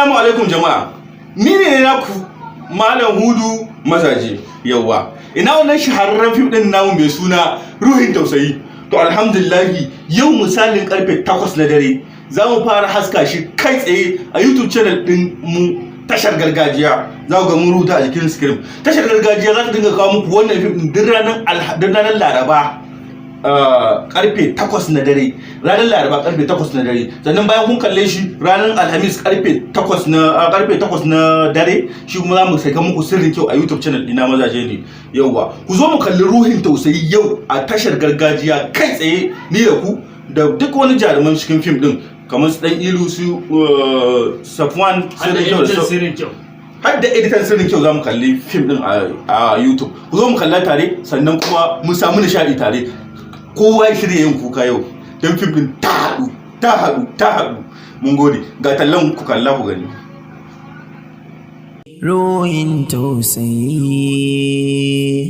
Assalamu alaikum jama'a. Ni ne naku Malam Hudu Mazaje. Yauwa. Ina wannan shahararren fim din namu mai suna Ruhin Tausayi. To alhamdulillahi, yau misalin karfe 8 na dare za mu fara haska shi kai tsaye a YouTube channel din mu, Tashar Gargajiya. Za ku ga mun rubuta a jikin screen. Tashar Gargajiya za ta dinga kawo muku wannan fim din duk ranar Laraba karfe 8 na dare, ranar Laraba karfe 8 na dare. Sannan bayan kun kalle shi, ranar Alhamis karfe 8 na dare shi kuma za mu saka muku Sirrin Kyau a YouTube channel dina, Mazaje Ne. Yauwa, ku zo mu kalli Ruhin Tausayi yau a Tashar Gargajiya kai tsaye, ni da ku da duk wani jaruman cikin fim din, kamar su Dan Ilu, su Safwan Sirrin Kyau da Sirrin Kyau. Har da editan Sirrin Kyau za mu kalli fim din a YouTube. Ku zo mu kalla tare, sannan kuma mu samu nishadi tare. Kowa ya shirya yin kuka yau, don fim din ta haɗu, ta haɗu, ta haɗu. Mun gode. Ga tallan, ku kalla ku gani. Ruhin tausayi,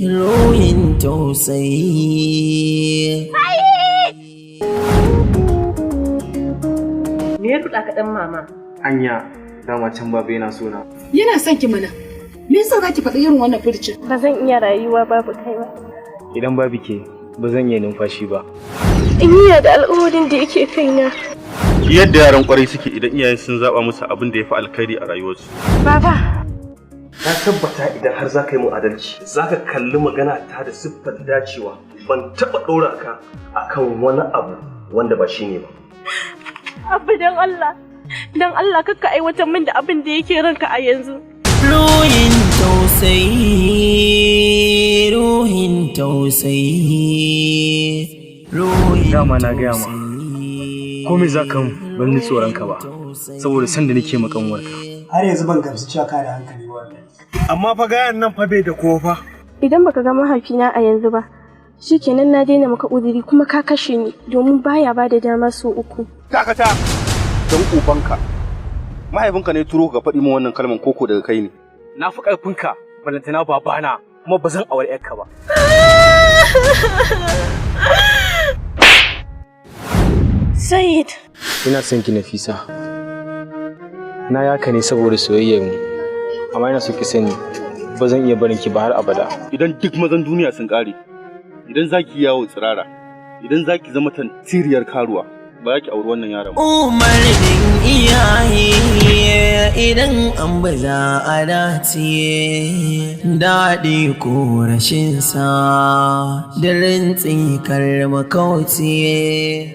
ruhin tausayi. Me ya ruɗa ka, ɗan mama? Anya dama can Baba yana sona? Yana son ki mana. Me yasa zaki faɗi irin wannan furcin? Ba zan iya rayuwa babu kai ba. Idan babu ke, ba zan iya numfashi ba. In yi da alƙawarin da yake kaina. Yadda yaran kwarai suke idan iyayen sun zaba musu abin da ya fi alkhairi a rayuwarsu. Baba. Na tabbata idan har za ka yi mu adalci, za ka kalli magana ta da siffar dacewa. Ban taɓa ɗora ka akan wani abu wanda ba shi ne ba. Abba, dan Allah. Dan Allah kakka aiwatar min da abin da yake ranka a yanzu. Ruhin tausayi, ruhin tausayi, ruhin Dama na gaya ma. tausayi. Komai za ka mun, ban ji tsoron ka ba, saboda san da nake ma kanwarka. Har yanzu ban gamsu cewa ka da hankali ba wallahi. Amma fa gayan nan fa bai da kofa. Idan baka ga mahaifina a yanzu ba, shikenan, na daina maka uzuri kuma ka kashe ni, domin baya ba da dama sau uku. Dakata! Don ubanka, mahaifinka ne turo ka faɗi min wannan kalman, koko daga kai ne? Na fi ƙarfinka, balantana babana, kuma ba zan aure 'yarka ba. Said. Ina son ki, Nafisa. Na yaka ne saboda soyayyar mu, amma ina so ki sani ba zan iya barin ki ba har abada. Idan duk mazan duniya sun ƙare, idan zaki yawo tsirara, idan zaki zama tantiriyar karuwa, ba za ki auri wannan yaron ba. Umarnin iyaye idan an baza a dace, daɗi ko rashin sa, da rintsi kar makauci.